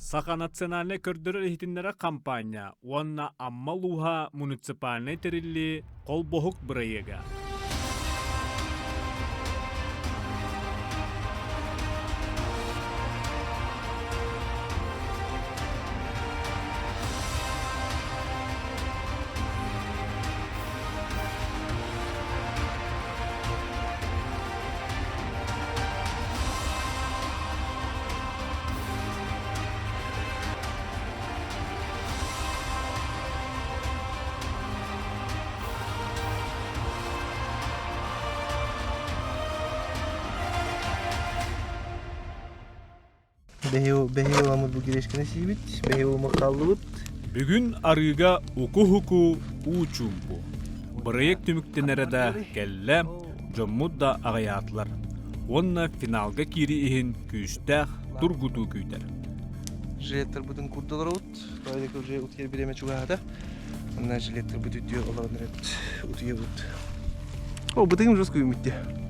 Саха национальнай көрдөрөр-иһитиннэрэр хампаанньа уонна Амма улууһа муниципальнай тэриллии холбоһук бырайыага. Бэһиэламмыт бу грешканы сиибит, бэһиэламмыт хааллыбыт. Бүгүн арыыга уку-уку уу чуумпу. Бырайыак түмүктэнэрэ да кэллэ, дьоммут да аҕыйаатылар. Уонна финалга киирии иһин күүстээх тургутуу күүтэр. Жилеттарбытын курдаларабыт, тоойдоку уже утуйар бириэмэ чугаһаата. Онно жилеттарбыт үтүө олорон эрэбит, утуйабыт. О, бытыгым жестко үүммүттэ.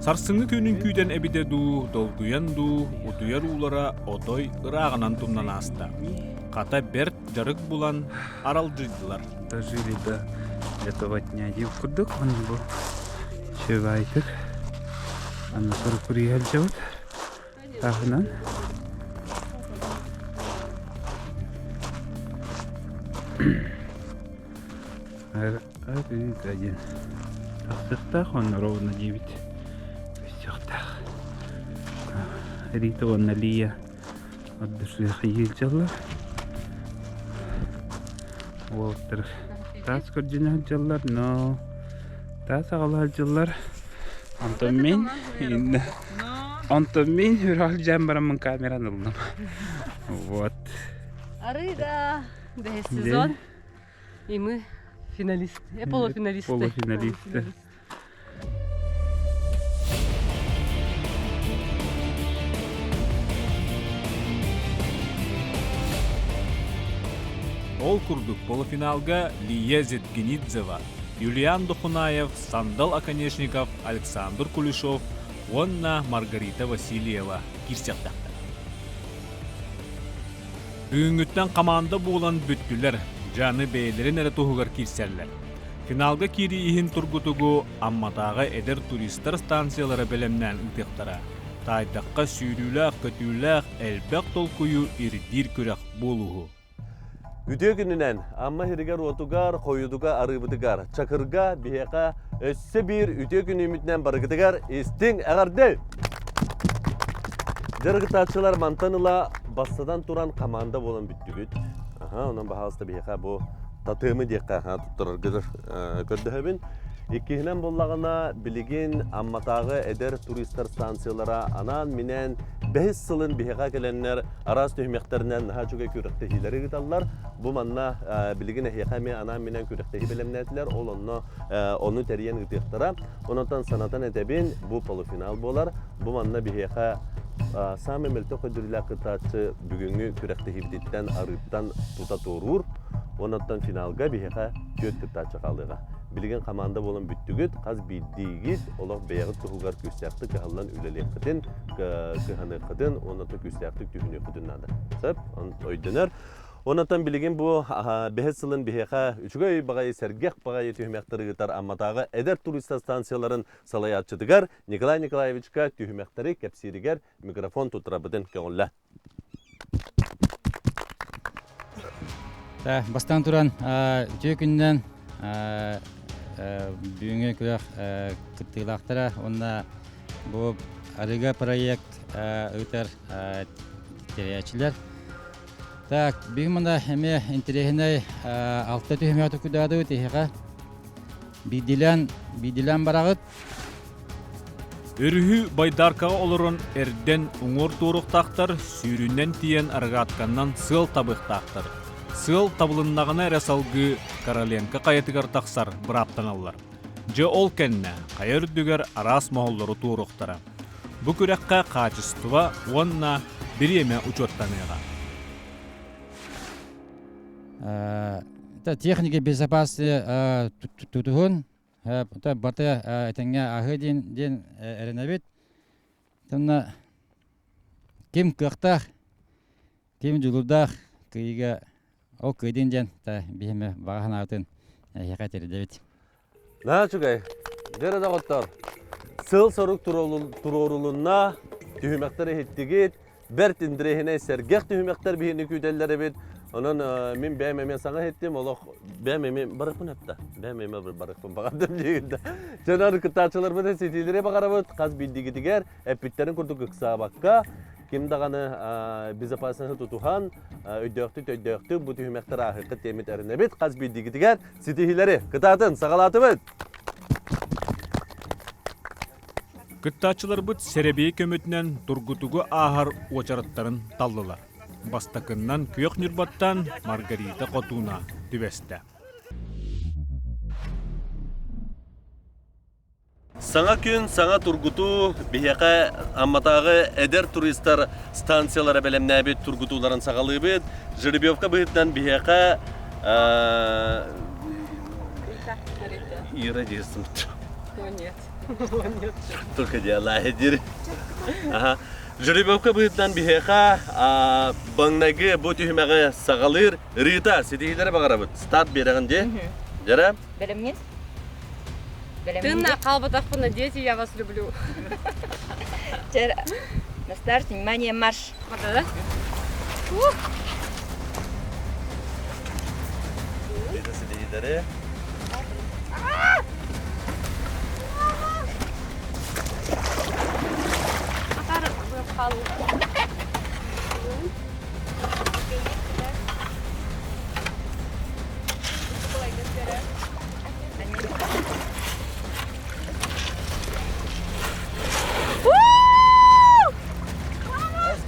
Сарсыҥҥы күнүн күүтэн эбитэ дуу, долгуйан дуу, утуйар уулара отой ырааҕынан тумнан ааста. Хата бэрт дьарык булан аралдьыйдылар. Дожили до этого дня диир курдук, ону бу үчүгэйдик аны сурукуруйа сылдьабыт. Таһынан Арыыга диэн тахсыахтаах уонна ровно диэбит көстүөхтээх. Рита уонна Лия от души сылдьаллар. Уолаттар таас көрдьүнэ сылдьаллар, но таас аҕала сылдьаллар. Онтон мин онтон мин үрэл дьээн бараммын камераны ыллым. Вот. Арыыга бэһис сезон. И мы финалисты. Полуфиналисты. Полуфиналисты. Ол курдук полуфиналга Лия Зедгенидзева, Юлиан Дохунаев, Сандал Оконешников, Александр Кулешов уонна Маргарита Васильева киирсиэхтээхтэр. Бүгүҥҥүттэн хамаанда буолан бүттүлэр, дьэ аны бэйэлэрин эрэ туһугар киирсэллэр. Финалга киирии иһин тургутугу Амматааҕы эдэр туристар станциялара бэлэмнээн ыытыахтара. Таайдахха сүүрүүлээх-көтүүлээх, элбэх толкуйу ирдиир күрэх буолууһу. Үтүө күнүнэн Амма сиригэр-уотугар, хойутуга арыыбытыгар, Чакырга биһиэхэ өссө биир үтүө күнүүмүтүнэн барыгытыгар истиҥ эҕэрдэ! Дьарыктааччылар мантан ыла бастатан туран команда буолан бүттүгүт. Аха, онон баһаалыста биһиэхэ бу татымы диэххэ туттараргытыр көрдөһөбүн. Иккиһинэн буоллаҕына, билигин Амматааҕы эдэр туристар станциялара анаан-минээн бэһис сылын биһиэхэ кэлэннэр араас түһүмэхтэринэн наһаа үчүгэй күрэхтэһиилэри ыыталлар. Бу манна билигин эһиэхэ эмиэ анаан-минээн күрэхтэһии бэлэмнээтилэр. Ол онно ону тэрийэн ыытыахтара. Онон санатан этэбин, бу полуфинал буолар. Бу манна биһиэхэ саамай мөлтөх көрдөрүүлээх кыттааччы бүгүҥҥү күрэхтэһиибититтэн арыыттан тута туоруур. Онон финалга биһиэхэ түөрт кыттааччы хаалыаҕа. Билигин хамаанда буолан бүттүгүт, хас биирдиигит олох бэйэҕит туһугар күүстээхтик кыһаллан үлэлиэххитин, кыһаныаххытын уонна күүстээхтик түһүнүөххүтүн наада. Сөп? Өйдөнөр. Онон билигин бу бэһис сылын биһиэхэ үчүгэй баҕайы, сэргэх баҕайы түһүмэхтэри ыытар Амматааҕы эдэр туристар станцияларын салайааччытыгар Николай Николаевичка түһүмэхтэри кэпсииригэр микрофон туттарабытын көҥүллэ. Бастаан туран үтүө күнүнэн бүгүҥҥү күрэх кыттыылаахтара уонна бу Арыга проект ыытар тэрийээччилэр. Так, бүгүн мына эмиэ интэриэһинэй алта түһүмэҕи тукудаадыбыт эһиэхэ. Биирдиилээн биирдиилээн бараҕыт. Өрүһү байдаркаҕа олорон эрдэн уҥуор туоруохтаахтар, сүүрүнэн тиийэн аргатканнан сыал табыахтаахтар. Сыал табылыннаҕына эрэ салгыы Короленко хайатыгар тахсар бырааптаналлар. Дьэ ол кэннэ хайа үрдүгэр араас моһоллору туоруохтара. Бу күрэххэ хаачыстыба уонна бириэмэ учуоттаныаҕа. Техника безопасности тутуһун Баты этэҥҥэ аһыы диэн диэн эрэнэбит. Тонна ким кыахтаах, Ким дьулуурдаах кыйыга ол кыйдын диэн та биһиме баҕа санаатын эһиэхэ тирдэбит. Наһаа үчүгэй. Дьэ доҕоттор, сыл-сорук туруорулунна, түһүмэхтэр иһиттигит, бэрт интэриэһинэй сэргэх түһүмэхтэр биһини күүтэллэр эбит. Онон мин бэйэм эмиэ саҥа иһиттим, олох бэйэм эмиэ барыахпын эптэ. Бэйэм эмиэ барыахпын баҕардым диигин да. Дьонор кыттааччыларбытын ситиилэри баҕарабыт, хас биирдигитигэр эппиттэрин курдук ыксаабакка, ким даҕаны безопасноһы тутуһан, өйдөөхтүк-өйдөөхтүк бу түһүмэхтэр ааһыаххыт диэммит эрэнэбит. Хас биирдигитигэр ситиһиилэри кытаатын, саҕалаатыбыт! Кыттааччыларбыт сэрэбиэй көмөтүнэн тургутугу ааһар уочараттарын таллылар. Бастакыннан Күөх Ньурбаттан Маргарита Хотууна түбэстэ. Саҥа күн, саҥа тургутуу биһиэхэ Амматааҕы эдэр туристар станциялара бэлэмнээбит тургутууларын саҕалыыбыт. Жеребьевка быһыытынан биһиэхэ Ира диэсим. Нет. Только дьиэлээһи диир. Жеребьевка быһыытынан биһиэхэ маҥнайгы бу түһүмэҕи саҕалыыр Рита ситиһиилэри баҕарабыт. Старт биэрэҕин дии. Дьэрэ. Бэлэмҥин? Тынна хаалбатахпына, дети, я вас люблю. На старт, внимание, марш! Да? Рита ситиһиилэри.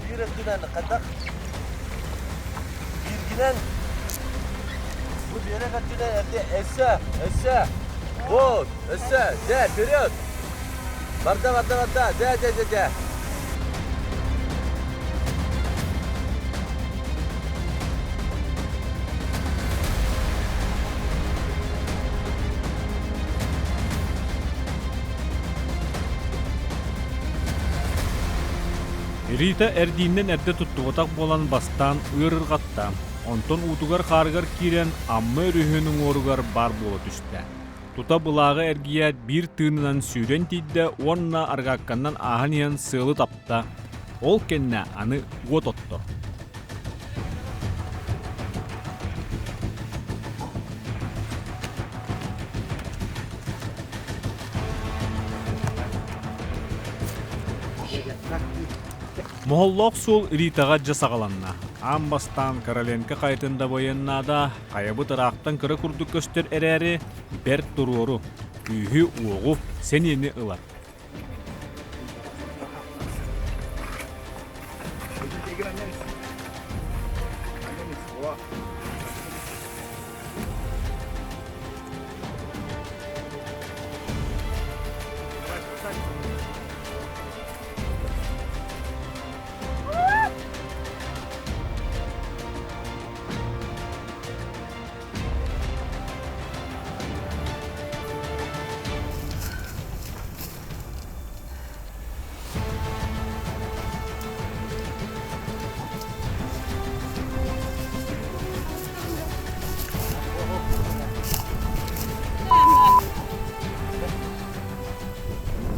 Биир өттүнэн хайдах бииргинэн бу биэрэх өттүнэн эрдэ өссө өссө вот өссө дьэ вперед барда барда барда дьэ дьэ дьэ дьэ Рита эрдииннэн эрдэ туттубатах буолан бастаан ыарырҕатта, онтон уутугар-хаарыгар киирэн Амма өрүһүн уҥуоругар баар буола түстэ. Тута былааҕы эргийээт биир тыынынан сүүрэн тиийдэ уонна аргаакканнан ааһан иһэн сыалы тапта. Ол кэннэ аны уот оттор. Моһоллоох суол Ритаҕа дьэ саҕаланна. Аан бастаан Короленко хайатын да военнаада, хайабыт ыраахтан кыра курдук көстөр эрээри, бэрт туруору, күүһү-уоҕу, сэниэни ылар.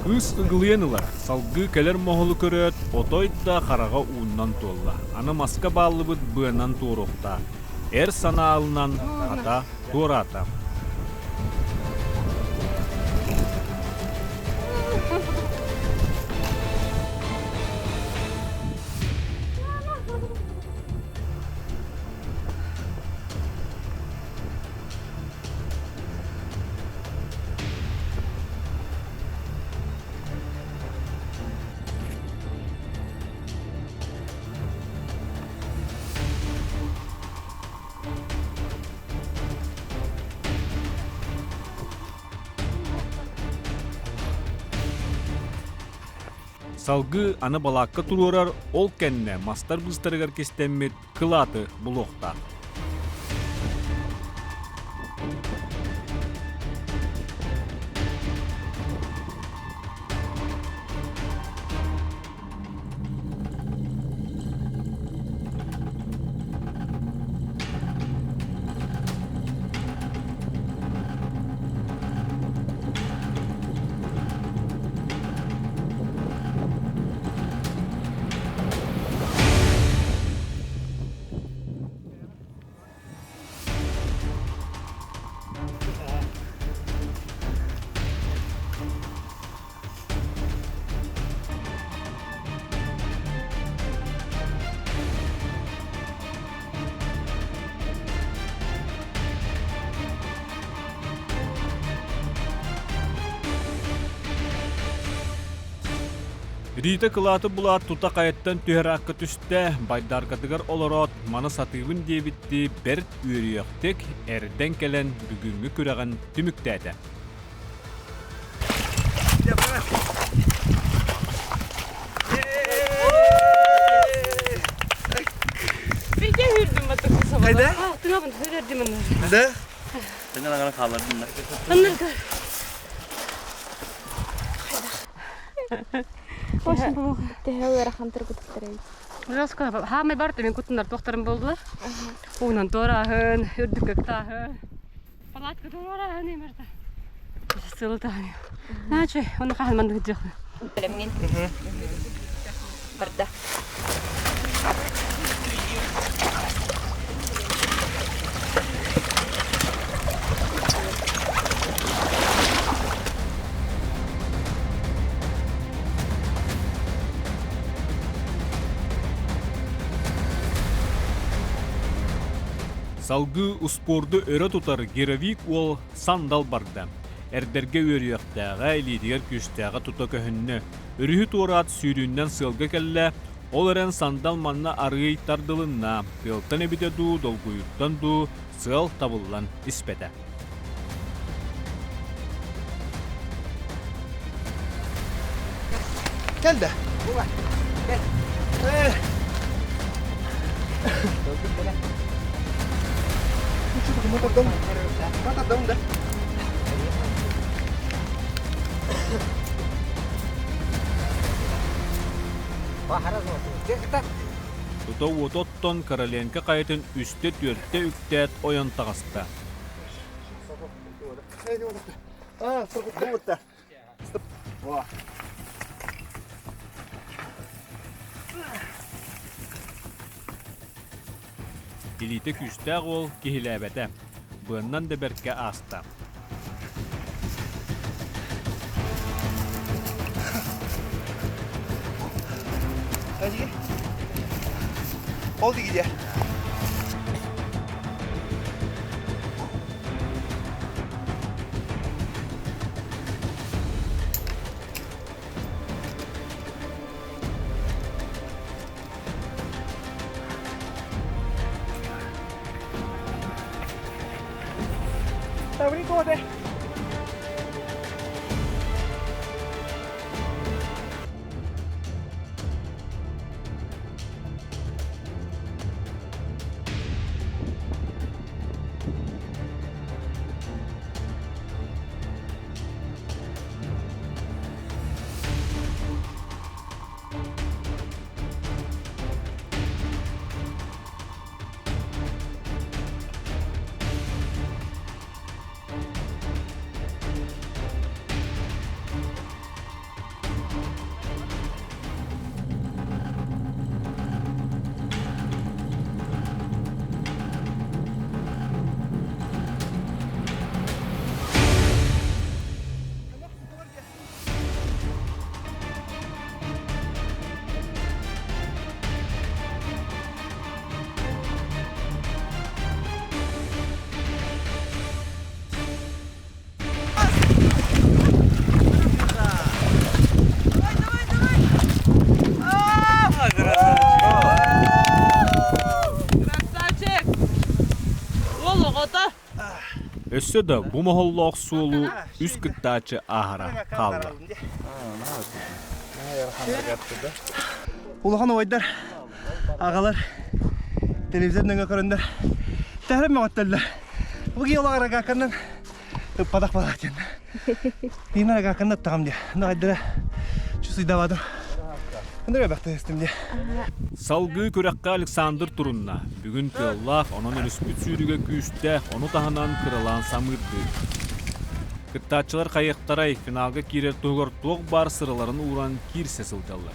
Кыыс ыгылыйан ылар, салгыы кэлэр моһолу көрөөт, отой да хараҕа ууннан туолла. Аны маска бааллыбыт быанан туоруохтаах. Эр санаалынан хата туораата. Салгыы аны балаакка туруорар, ол кэннэ мастар быыстарыгар кистэммит кылааты булуохтаах. Рита кылааты булаат тута хайаттан түһэр аакка түстэ, байдааркатыгар олороот маны сатыыбын диэбиттии бэрт үөрүйэхтик эрдэн кэлэн бүгүҥҥү күрэҕин түмүктээтэ. Бейте үрдүм батыр Қайда? Тыңабын, үрдүм. Да? Тыңа қаладым. Төһө ыарахан тургутуктар эбит. Ужаска, хаамай барта мен кутунар тохтарым болдулар. Уунан туораһын, үрдүк көктааһын. Палатка туораһын имарта. Сылытаһын. Наче, оны хаһан манды хыджах. Бэлэмҥин. Барда. Салгыы успуорду өрө тутар Гировик уол сандал барда. Эрдэргэ үөрүйэхтээҕэ, илиитигэр күүстээҕэ тута көһүннэ. Өрүһү туораат сүүрүүннэн сыалга кэллэ, ол эрэн сандал манна арыый тардылынна, тыалтан эбитэ дуу, долгуйуттан дуу сыал табыллан испэтэ. Кэл да. Кэл. Да. Тута уоту оттон Короленко хайатын үстэ-түөртэ үктээт ойон таҕыста. Илиитэ күүстээх уол киһилээбэтэ, быаннан да бэркэ ааста. Ол дигидя. Таврикоде. Красавчик! Уол оҕото! Өссө да бу моһоллоох суолу үс кыттааччы ааһара хаалла. Улахан убайдар, аҕалар телевизор нөҥө көрөннөр тэһэрэ мөҕөттөллөр. Бу киһи олох арагаканнан ыппатах балаатин. Тиин арагаканна ыттаҕым диye. Нагайдара чусуйдавадым. Ындыр бэхтэстим диye. Салгыы күрэххэ Александр турунна. Бүгүн тыаллаах, онон өрүспүт сүүрүгэ күүстээх, ону таһынан кыралаан самыырдыы. Кыттааччылар хайыахтарай, финалга киирэр туһугар туох баар сыраларын ууран киирсэ сылдьаллар.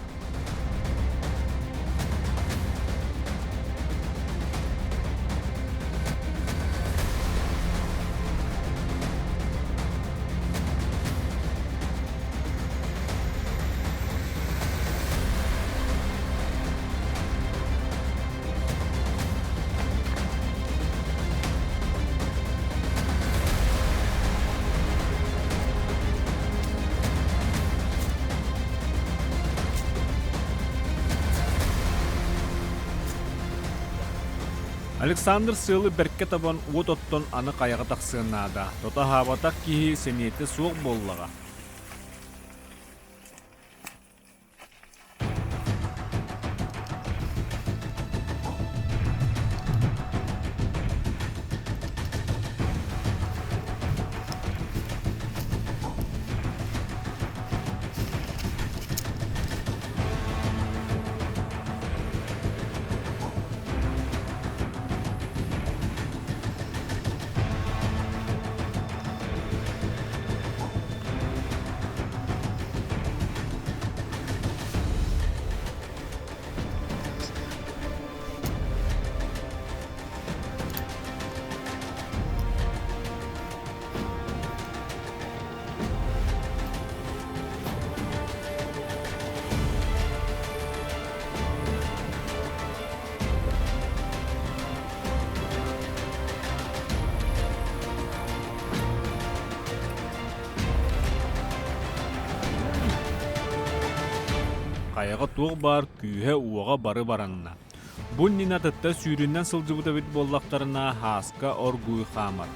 Александр сыалы бэркэ табан уот оттон аны хайаҕа тахсыан наада. Тото аһаабатах киһи сэниэтэ суох буоллаҕа. Хайаҕа туох баар күүһэ-уоҕа бары баранна. Бу иннинэ атыттар сүүрүнэн сылдьыбыт эбит буоллахтарына, Һааска оргууй хаамар.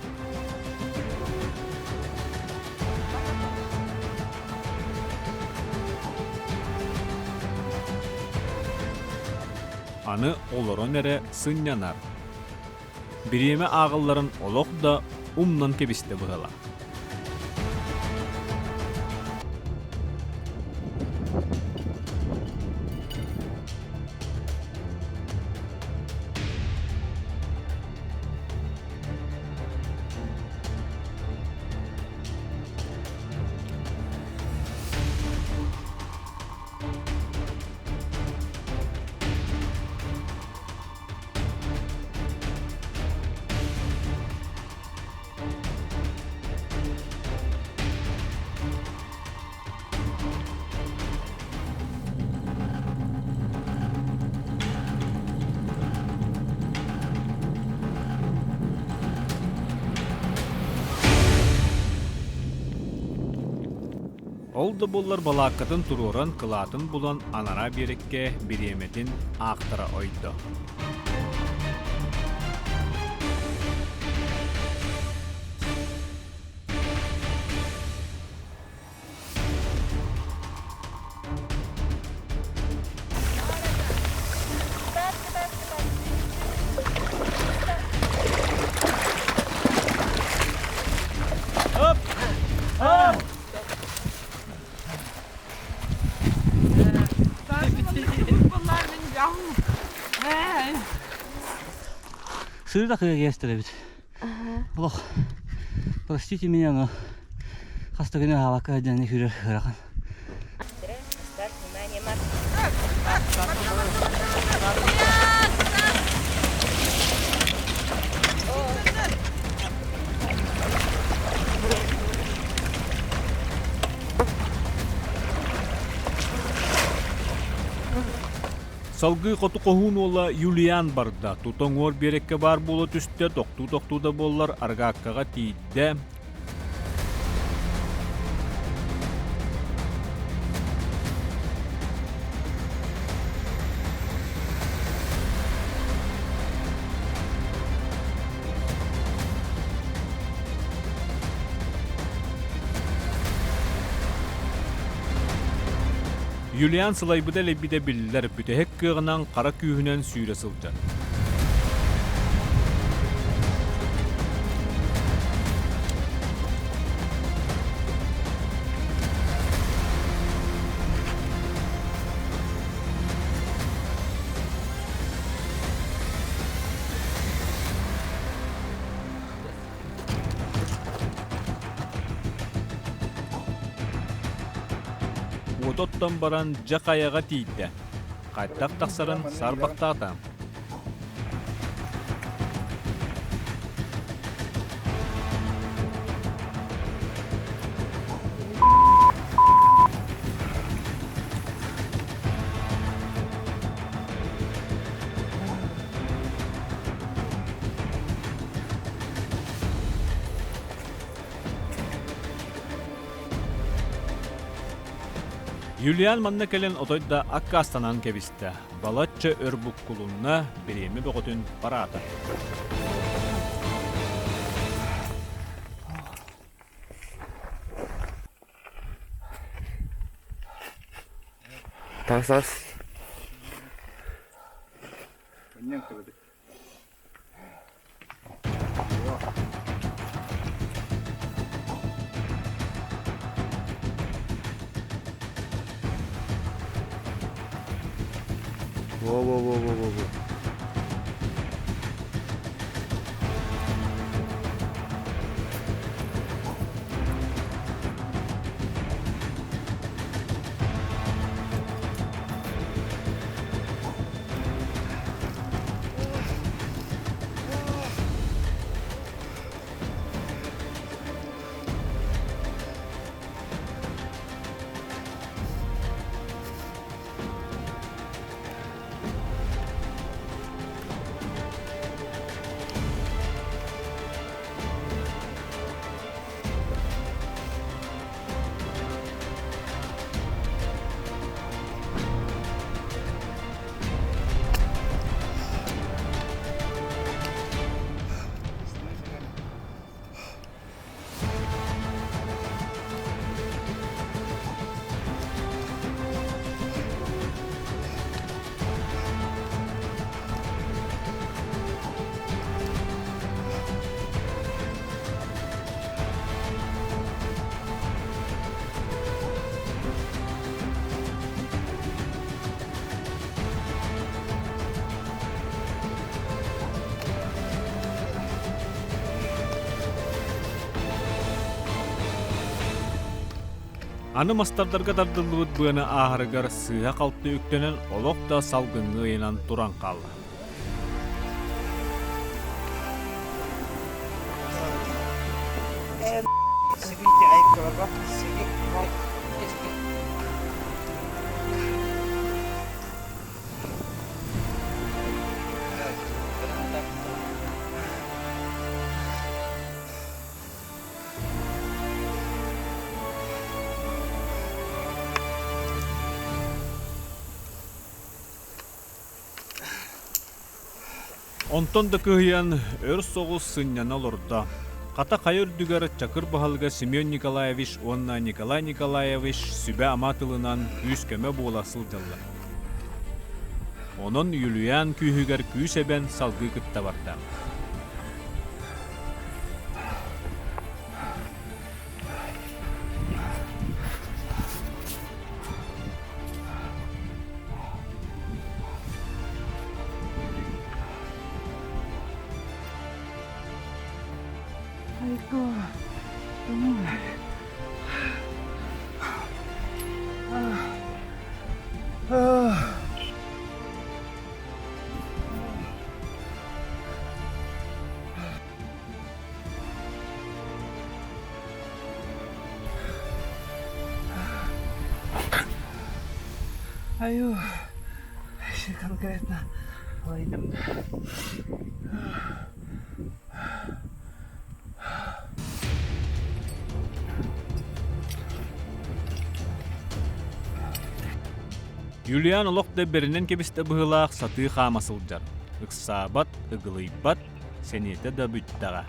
Аны олорон эрэ сынньанар. Бириэмэ ааҕылларын олох да умнан кэбистэ быһыылаах. Ол да буоллар балааккатын туруоран, кылаатын булан анараа биэрэккэ бириэмэтин аахтара ойдо. Сыры да кыа эбит. Олох, простите меня, но хас да күнү аһаабакка сылдьан хүрэр ыарахан. Салгыы хоту хоһуун уола Юлиан барда. Тута уҥуор биэрэккэ баар буола түстэ, тохтуу-тохтуу да буоллар аргааккаҕа тиийдэ. Юлиан сылайбыта-элэйбитэ биллэр, бүтэһик кыаҕынан хара күүһүнэн сүүрэ сылдьар. Уоту оттон баран дьэ хайаҕа тиийдэ. Хайдах тахсарын саарбахтаата. Юлиан манна кэлэн отой да аккаастанан кэбистэ. Балачча өр буккулунна, бириэмэ бөҕөтүн бараата. Тасас. Во-во-во-во-во-во. Аны мастардарга тардыллыбыт быаны ааһарыгар сыыһа-халты үктэнэн олох да салгыҥҥа ыйанан туран хаалла. Онтон да кыһыйан, өр соҕус сынньана олордо. Хата хайа үрдүгэр Чакыр баһылыга Семен Николаевич уонна Николай Николаевич сүбэ-ама тылынан күүс-көмө буола сылдьаллар. Онон Юлиан күүһүгэр күүс эбэн салгыы кытта барда. Айуу, конкретно алайдым. Юлиан олох да бэринэн кэбистэ быһыылаах сатыы хаама сылдьар. Ыксаабат, ыгылыйбат, сэниэтэ да бүттэҕэ.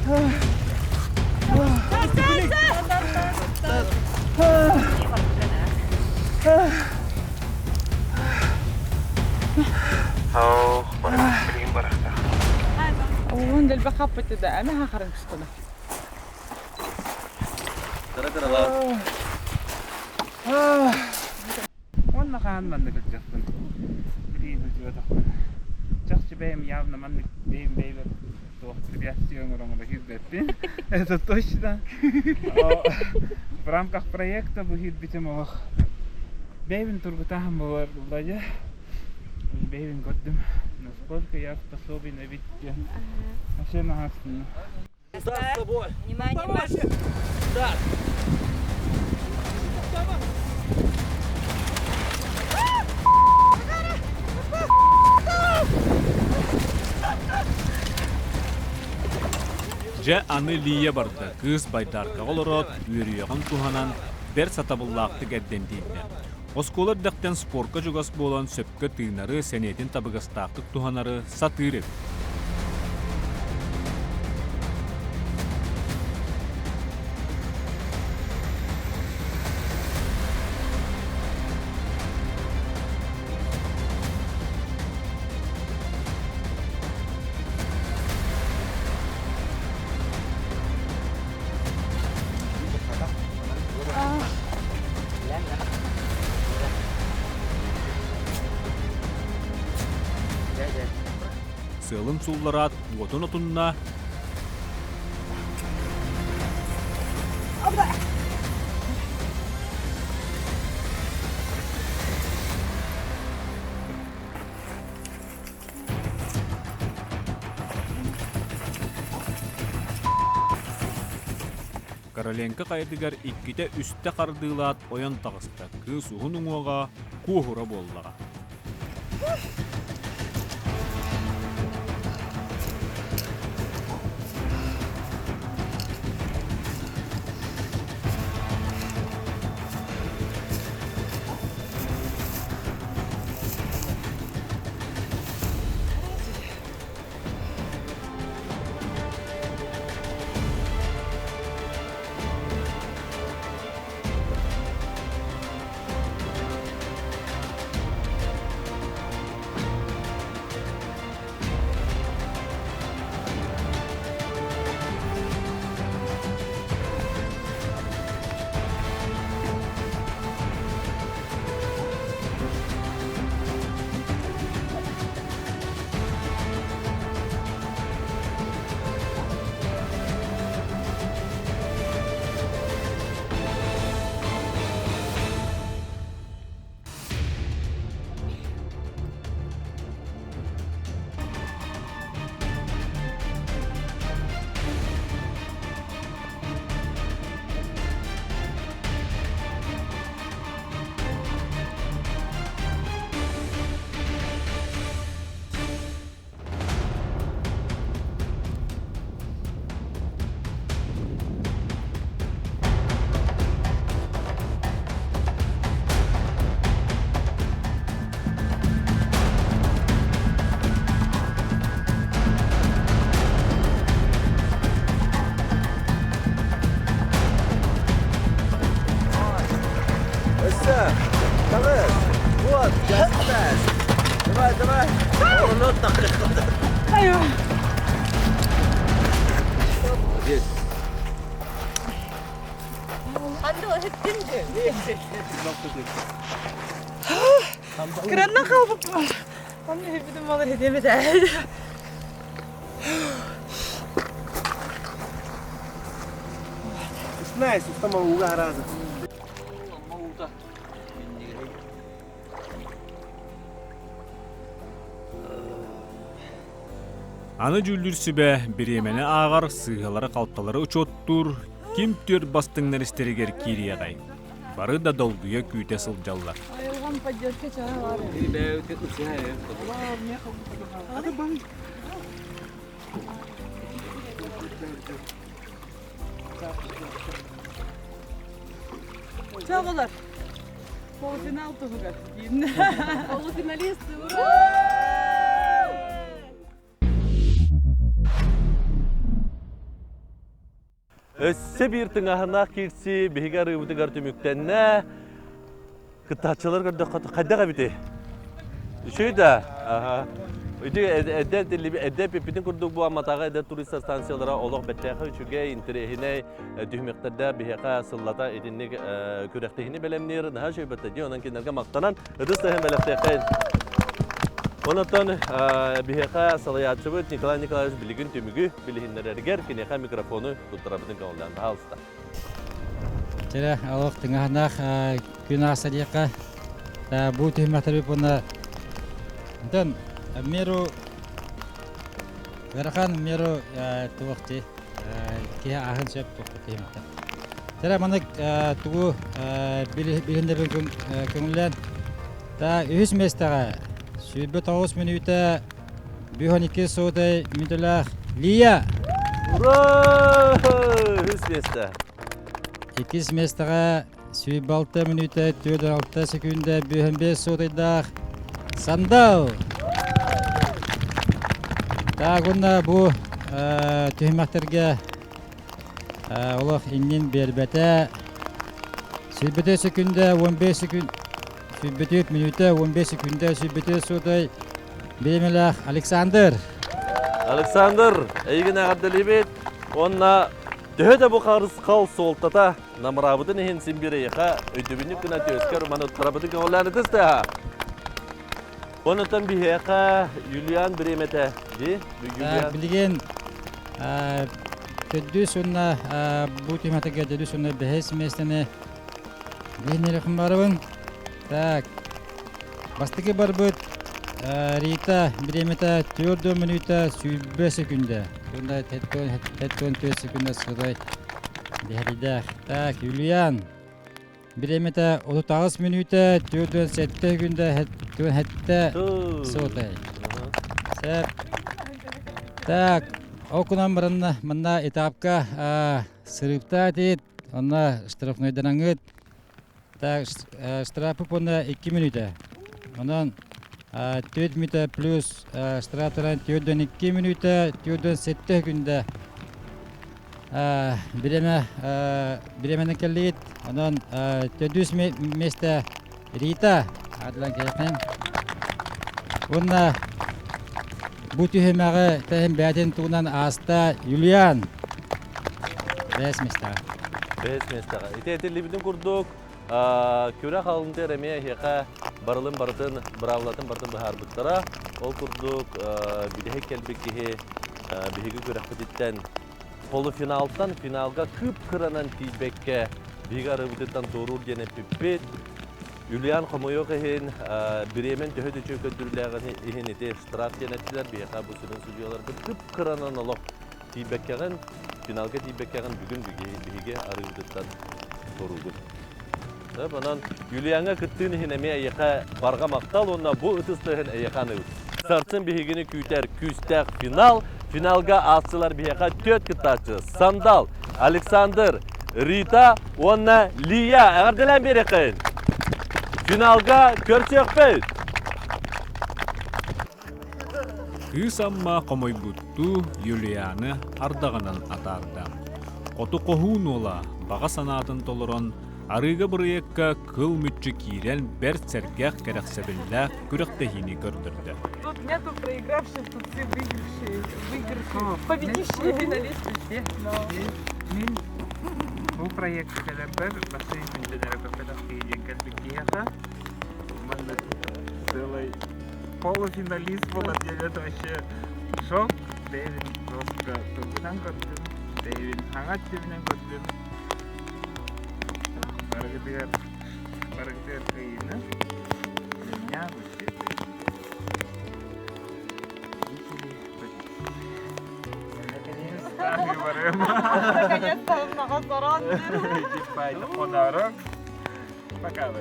Уон дэлбэ хаппыты да аны хахарын тустана. Уонна хаан маннык ылдьахпын. Билигин сылдьыбатахпын. Чахчы бэйэм явно маннык бэйэм бэйэбэр туох препятствие оҥорон киирбэппин. Это точно. В рамках проекта бу киирбитим олох бэйэбин тургутааһын буолар булла Бэйэбин көрдүм. Насколько я способен эбит диэн. Вообще наһаа С тобой. Внимание, марш! Старт! Дьэ аны Лия барда, кыыс байдаркаҕа олороот, үөрүйэҕин туһанан, бэрт сатабыллаахтык эрдэн тиийдэ. Оскуола эрдэхтэн спорка чугас буолан сөпкө тыынары, сэниэтин табыгастаахтык туһанары сатыыр эбит. Сыалын сууллараат, уотун отунна, Короленко хайатыгар иккитэ-үстэ хардыылаат ойон таҕыста, кыыс уһун уҥуоҕа куоһура буоллаҕа. Өссө! Таҕыс! Вот, just fast! Давай, давай! Молодец! Кыранна хаалбыппар. Онно бүтүн буолар этим этэ. It's nice, устама ууга араазы. Аны дьүүллүүр сүбэ бириэмэни ааҕар, сыыһалары-халталары учуоттуур, ким түөрт бастыҥнар истэригэр киириэҕэй? Бары да долгуйа күүтэ сылдьаллар. Айылҕам поддержка чаһа бар. Чоҕулар. Полуфинал туһугар. Полуфиналисты, ура! Өссө биир тыҥааһыннаах киирсии биһиги арыыбытыгар түмүктэннэ. Кыттааччылар көрдөххө хайдах эбитий? Үчүгэй да? Аха. Ити эдэр эдэр пиппитин курдук бу Амматааҕы эдэр туристар станциялара олох бэртээхэй үчүгэй, интэриэһинэй түһүмэхтэрдээх биһиэхэ сыллата итинник күрэхтэһиини бэлэмниир наһаа үчүгэй бэртэ дии. Онон кинилэргэ махтанан ытыс тыаһын бэлэхтиэххэйин. Онон биһиэхэ салайааччыбыт Николай Николаевич билигин түмүгү билиһиннэрэригэр киниэхэ микрофону туттарабытын көҥүллээн баһаалыста. Чэрэ, олох тыҥаһынаах күн ааса диэххэ. Бу түһүмэхтэри уонна Онтон меру ыарахан меру туох дии киһи ааһын сөп туох түһүмэхтэр. Чэрэ, маннык тугу билиһиннэрбин көҥүллээн та үһүс миэстэҕэ 29 мүнүүтэ 52 сотый мүнүүтэлээх Лия! Ура! Үһүс миэстэ. Иккис миэстэҕэ 106 мүнүүтэ 46 секүндэ 55 сотыйдаах Сандал! Так, уонна бу түһүмэхтэргэ олох иннин биэрбэтэ. 105 секүндэ 15 секүнд 104 мүнүүтэ 15 секүндэ 105 сотый бириэмэлээх Александр. Александр, эйигин эҕэрдэлиибит уонна төһө да бу харысхал суолтата намыраабытын иһин син биир эйиэхэ өйдөбүнньүк гына түөскэр маны туттарабытын көҕүлээн ытыс тыаһа. Онтон биһиэхэ Юлиан бириэмэтэ дии? Юлиан. Билигин төрдүс уонна бу түһүмэхтэргэ төрдүс уонна бэһис миэстэни биһиннэриэхпин барабын. Так, бастакы барбыт Рита бириэмэтэ 4 мүнүүтэ 20 секүндэ. Уонна 74 секүндэ сылай биһэрийдээх. Так, Юлиан бириэмэтэ 38 мүнүүтэ 47 секүндэ 47 сотый. Сеп. Так, ол кунан баранна манна этапка сырыыптаа этит, онно штрафнойданаҥыт. Так, штрафы пуна 2 мүнүүтэ. Онон 4 мүнүүтэ плюс штрафтаран 4-2 мүнүүтэ, 4-7 күндэ бириэмэ бириэмэни кэллигит. Онон төрдүс миэстэ Рита адлан кэлэхин. Уонна бу түһүмэҕи тэһин бэйэтин туһунан ааста Юлиан. Бэс миэстэҕэ. Бэс миэстэҕэ. Ити этиллибитин курдук, күрэх алынтыар эмиэ эһиэхэ барылын барытын, быраабылатын барытын быһаарбыттара. Ол курдук, бүтэһик кэлбит киһи биһиги күрэхпититтэн полуфиналтан финалга кып-кыранан тиийбэккэ биһиги арыыбытыттан туоруур диэн эппиппит. Юлиан хомойуох иһин, бириэмэн төһө да үчүгэй көрдөрүүлээҕин иһин ити штраф диэн эттилэр. Биһиэхэ бу сүрүн судьуйаларбыт кып-кыранан олох тиийбэккэҕин, финалга тиийбэккэҕин бүгүн биһиги арыыбытыттан туоруугут. Онон Юлиаҥҥа кыттыын иһин эмиэ эйиэхэ барҕа махтал уонна бу ытыс тыаһын эйиэхэ аныыбыт. Сарсын биһигини күүтэр күүстээх финал. Финалга аастылар биһиэхэ түөрт кыттааччы. Сандал, Александр, Рита уонна Лия. Эҕэрдэлээн биэриэххин. Финалга көрсүөхпүт! Кыыс Амма хомойбуттуу Юлианы ардаҕынан атаарда. Хоту хоһуун уола баҕа санаатын толорон, арыыга бырайыакка кыл мүччү киирэн бэрт сэргэх кэрэхсэбиллээх күрэхтэһиини көрдөрдө. Тут нету проигравших, тут все выигравшие, выигравшие, победившие финалисты все. Мин бу проекты кэлэрбэр бастыҥ күндүлэрэ көппөтөх киһи диэн кэлбит киһиэхэ манна целый полуфиналист буолар диэн это вообще шок. Дэвин просто тургутан көрдүм. Дэвин хаҥа өттүбүнэн көрдүм. Барыгытыгар барыгытыгар кыайыыны. Для меня вы все Наконец-то много Типа это подарок. Пока,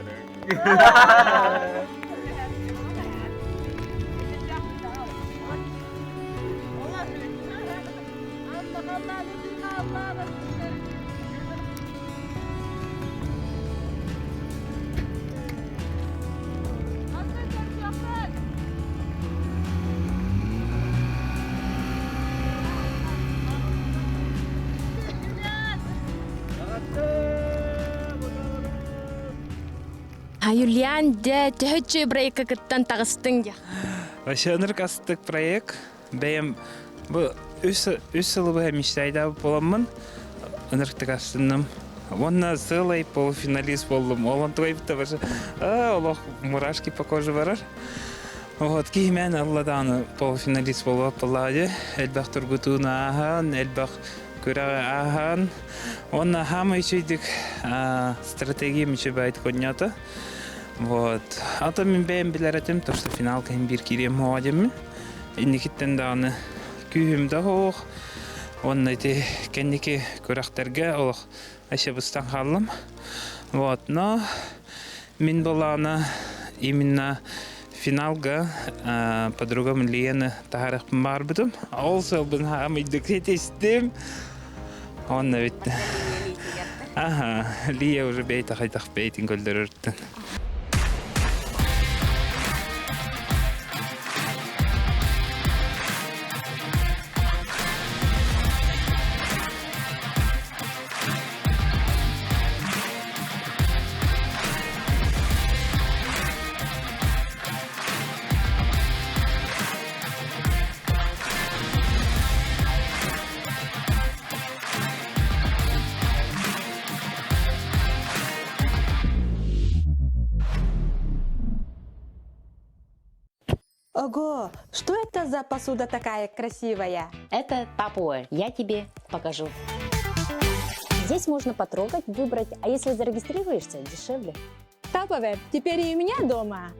Юлиан, дьэ, төһөччү проекка кыттан таҕыстыҥ дьэ? Вообще ынырык астык проект. Бэйэм бу үс үс сылы быһа мечтайдаабыт буоламмын ынырыктык астынным. Уонна сыалай полуфиналист буоллум. Ол онтугайбыт да олох мурашки по коже барар. Вот киһимэн алла даҕаны полуфиналист буолуох буоллаҕа элбэх тургутууну ааһан, элбэх күрэҕи ааһан уонна хаамай үчүгдүк стратегия үчүгэй коннята. Вот. А то мин бэйэм билэр этим, то что финал кэһин биир киириэм хоҕо диэммин. Инникиттэн даҕаны күүһүм да суох. Уонна ити кэнники күрэхтэргэ олох вообще быстан хааллым. Вот, но мин былаана именно финалга подругам Лены таһаарыахпын баҕарбытым. Ол сылбын хаамыйдык ситистим. Онно бүттэ. Ага, Лия уже бэйт ахайдах бэйтин көлдөрөртөн. Ого, что это за посуда такая красивая? Это Тапуэ. Я тебе покажу. Здесь можно потрогать, выбрать, а если зарегистрируешься, дешевле. Тапове, теперь и у меня дома.